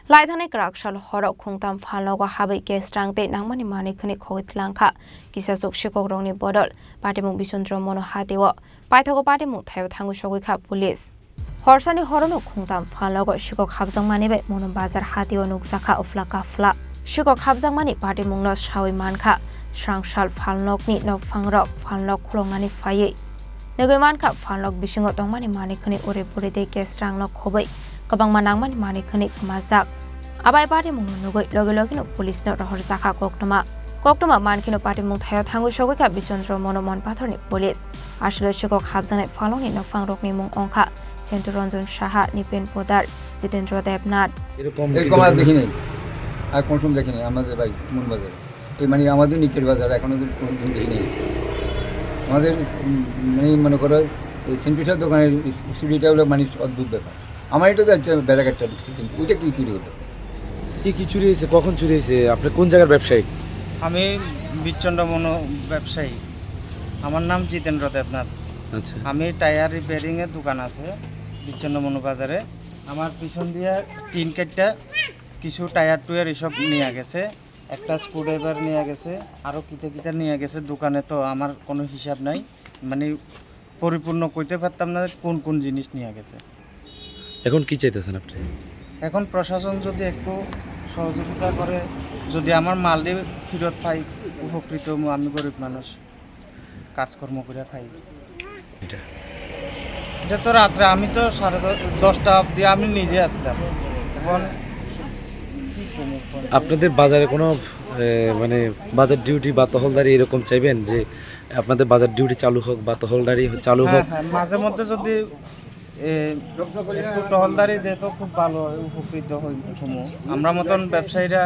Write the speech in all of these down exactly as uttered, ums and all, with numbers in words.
Laithanai kwrak sal horo khungtam phalnogo habwi cash rang tei nangmani manwi khwnwi khogwi tlangkha. Kisachuk sikokrokni bodol patimung Bichondro Mono hatio paithago patimung thaio thangwi sogwi kha police. Horsani horono khungtam phalnogo sikok habjakmani bai Mono Bazar hatio nukjakha uphla kaphla. Sikok habjakmani patimungno sawi mankha srangsal phalnokni nokphangrok phalnok khuloknani phaiwi. Nugwi mankha phalnok bisingo tongmani manwi khwnwi uri puri tei cash rangno khobwi kwbangma nangmani manwi khwnwi kwmajak. Abai patimungno nugwi logi logino police no rohorjakha koktwma. Koktwma mankheno patimung thaio thangwi sogwi kha Bichondro Mono Monpathorni police. Aswk sikok habjaknai phalnokni nokphangrokni mung wngkha Sentu Ranjan Saha, Nipen Podar, Jitendra Debnath. এরকম কি এরকম আর ঘটনা? দেখি নাই, আর কোনো সময় দেখি নাই আমাদের বাড়ি মন বাজারে। এই মানে আমাদের নিচের বাজার এখনো তো কোনোদিন দেখি নাই। আমাদের, উম, মানে মনে করো এই সেন্টুসার দোকানের চুরিটা হলো মানে অদ্ভুত ব্যাপার। আমার এটা তো হচ্ছে বেড়াঘাটটা ঢুকছে, কিন্তু ওইটা কি চুরি হলো? কি কি চুরি হয়েছে? কখন চুরি হয়েছে? আপনি কোন জায়গার ব্যবসায়ী? আমি বিচন্দ্র মনো ব্যবসায়ী। আমার নাম জিতেন্দ্র দেবনাথ। আচ্ছা। আমি টায়ার রিপেয়ারিং এর দোকান আছে বিচন্দ্র মনো বাজারে। আমার পিছন দিয়ে টিন কাটটা কিছু টায়ার টুয়ার এসব নিয়ে গেছে, একটা স্ক্রুড্রাইভার নিয়ে গেছে, আরও কিতা কিতা নিয়ে গেছে দোকানে, তো আমার কোনো হিসাব নাই। মানে পরিপূর্ণ কইতে পারতাম না কোন কোন জিনিস নিয়ে গেছে। এখন কি চাইতেছেন আপনি? এখন প্রশাসন যদি একটু সহযোগিতা করে, যদি আমার মালটি ফেরত পাই, উপকৃত হবো। আমি গরিব মানুষ, কাজকর্ম করে খাই। এটা? এটা তো রাত্রে, আমি তো সাড়ে দশ, দশটা অবধি আমি নিজে আসতাম। এখন কি কমু? আপনাদের বাজারে কোনো, এ, মানে বাজার ডিউটি বা টহলদারি এরকম চাইবেন যে আপনাদের বাজার ডিউটি চালু হোক বা টহলদারি চালু হ্যাঁ, হোক? হ্যাঁ, মাঝে মধ্যে যদি, এ, একটু টহলদারি দেয় তো খুব ভালো হয়, উপকৃত হই কমু। আমরা মতন ব্যবসায়ীরা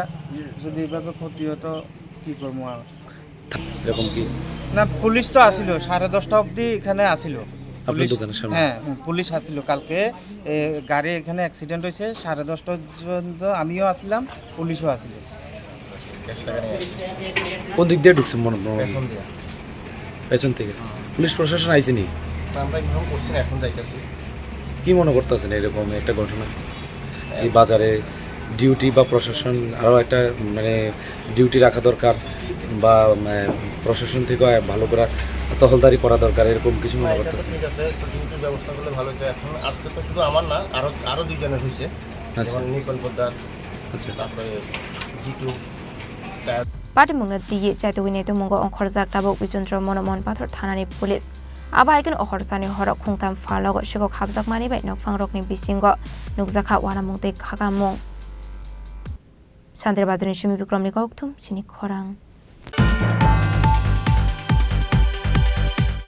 যদি এভাবে ক্ষতি হয় তো কি করবো আর? এরকম কি? না, পুলিশ তো আসিল, সাড়ে দশটা অবধি এখানে আসিল। আপনার পুলিশ, দোকানের সামনে? হ্যাঁ, হ্যাঁ, পুলিশ আসিল কালকে। এ, গাড়ি এখানে অ্যাক্সিডেন্ট হয়েছে, সাড়ে দশটা পর্যন্ত আমিও আসলাম, পুলিশও আসিল। কোন দিক দিয়ে ঢুকছে মনে হয়? পেছন দিয়ে। পেছন থেকে? হুম। পুলিশ প্রশাসন আইসেনি? না, আমরা ইনফর্ম করছি না, এখন যাইতেছি। কি মনে করতেছেন এরকম একটা ঘটনা? এই বাজারে ডিউটি বা প্রশাসন আরও একটা, মানে, ডিউটি রাখা দরকার বা, মানে, প্রশাসন থেকে ভালো করে টহলদারি করা দরকার, এরকম কিছু মনে না, এটা তো করতেছেন? ঠিক আছে, একটু ডিউটির ব্যবস্থা করলে ভালো হতো। এখন আজকে তো শুধু আমার না, আরো, আরো দুইজনের হয়েছে। আচ্ছা। যেমন নিপন পোদ্দার, আচ্ছা। তারপরে জিতু, তার Patimungno twiwi chaitugwi naitukmungo ongkhorjak tabuk Bichondro Mono Monpathor thanani police. Abo hai kheno ohorsani horo khungtam phalnogo sikok habjakmani bai nokphangrokni bisingo nukjakha uanamung tei khakamung. Sandra Bazarni simi Bikromni kokthum chini khorang.